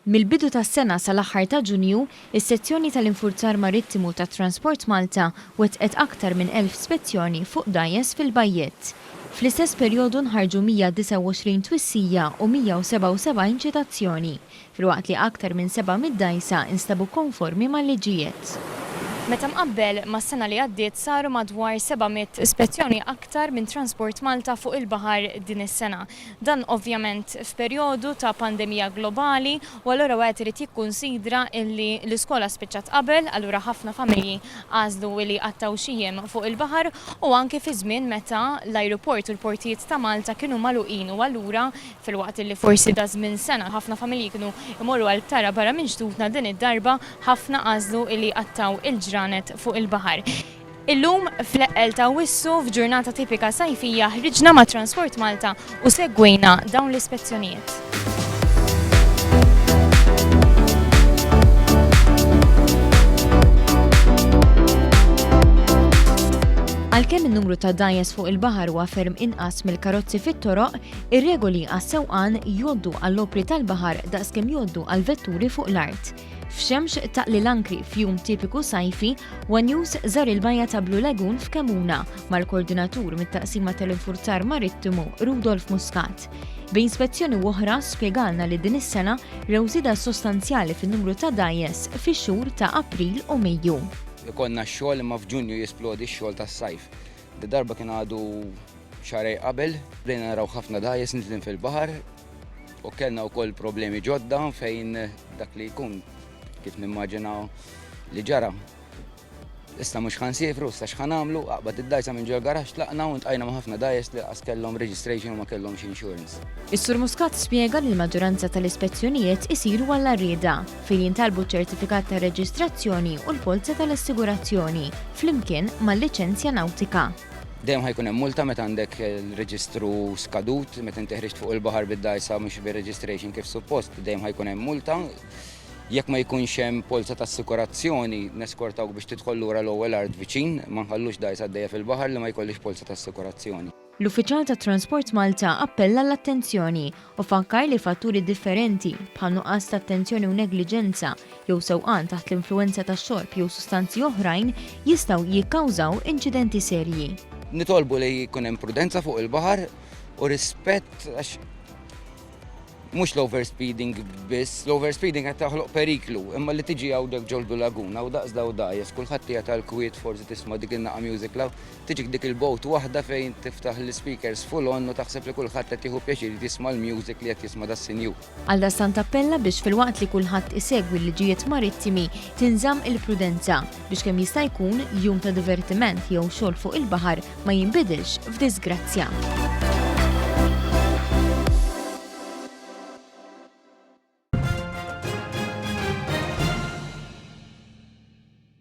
Mill-bidu tas-sena sal-aħħar ta' Ġunju, is-Sezzjoni tal-Infurzar Marittimu ta' Transport Malta wettqet aktar minn 1,000 spezzjoni fuq dgħajjes fil-bajjiet. Fl-istess perjodu nħarġu 129 twissija u 177 ċitazzjoni, filwaqt li aktar minn 700 dgħajsa nstabu konformi mal-liġijiet. Meta mqabbel mas-sena li għaddiet saru madwar 700 spezzjoni aktar minn Transport Malta fuq il-baħar din is-sena. Dan ovvjament f'perjodu ta' pandemija globali u allura wieħed irid jikkunsidra illi l-iskola spiċċat qabel, allura ħafna familji għażlu li jqattgħu xi jiem fuq il-baħar u anki fi żmien meta l-ajruport u l-portijiet ta' Malta kienu magħluqin u allura filwaqt illi forsi daż-żmien sena ħafna familji kienu jmorru għal btara barra minn xtutna din id-darba ħafna għażlu illi jqattgħu il-ġranet fuq il-baħar. Illum, fl-eqqel ta' Awwissu, f'ġurnata tipika sajfija, ħriġna ma' Transport Malta u segwejna dawn l-ispezzjonijiet. Għalkemm in-numru ta' dgħajjes fuq il-baħar huwa ferm inqas mill-karozzi fit-toroq, ir-regoli għas-sewqan jgħoddu għall-opri tal-baħar daqskemm jgħoddu għall-vetturi fuq l-art. F'xemx taqli l-ankri f'jum tipiku sajfi, One News żar il-bajja ta' Blue Lagoon f'Kemuna mal-koordinatur mit-Taqsima tal-Infurzar Marittimu Rudolf Muscat. Bejn spezzjoni u oħra spjegalna li din is-sena rew żieda sostanzjali fin-numru ta' dgħajjes fix-xhur ta' April u Mejju. Ikollna x-xogħol imma f'Ġunju jisplodi x-xogħol tas-sajf. Di darba kien għadu xahrejn qabel, bdejna naraw ħafna dgħajjes niżlin fil-baħar, U kellna wkoll problemi ġodda fejn dak li jkun kif nimmaġina li ġara. Issa mhux ħa nsifru, issa x'ħa nagħmlu, aqbad id-dgħajsa minn ġol-garaxx tlaqna u ntqajna ma' ħafna dgħajjes li qas kellhom registration u ma kellhomx insurance. Is-Sur Muscat spjega li l-maġġoranza tal-ispezzjonijiet isiru għall-għarrieda, fejn jintalbu ċ-ċertifikat ta' reġistrazzjoni u l-polza tal-assigurazzjoni, flimkien mal-liċenzja nawtika. Dejjem ħa jkun hemm multa meta għandek il-reġistru skadut, meta inti ħriġt fuq il-baħar bid-dgħajsa mhux bir-registration kif suppost, dejjem ħa jkun hemm multa. Jekk ma jkunx hemm polza ta' assikurazzjoni, neskortawk biex tidħol lura l-ewwel art viċin, ma nħallux dgħajsa għaddejja fil-baħar li ma jkollhiex polza ta' assikurazzjoni. L-uffiċjal ta' Transport Malta appella għall-attenzjoni u fakkar li fatturi differenti, bħal nuqqas ta' attenzjoni u negliġenza, jew sewqan taħt l-influwenza ta' xorb jew sustanzi oħrajn, jistgħu jikkawżaw inċidenti serji. Nitolbu li jkun hemm prudenza fuq il-baħar u rispett għax mhux l-overspeeding biss, l-overspeeding qed taħloq periklu, imma li tiġi hawnhekk ġol Laguna u daqs daw dgħajjes, kulħadd qiegħed għall-kwiet forsi tisma' dik in-naqa music law, Tiġik dik il-boat waħda fejn tiftaħ l-ispeakers full on u taħseb li kulħadd qed jieħu pjaċir jisma' l-music li qed jisma' das-sinjur. Għaldaqstant appella biex filwaqt li kulħadd isegwi l-liġijiet marittimi, tinżamm il-prudenza biex kemm jista' jkun jum ta' divertiment jew xogħol fuq il-baħar ma jinbidilx f'diżgrazzja.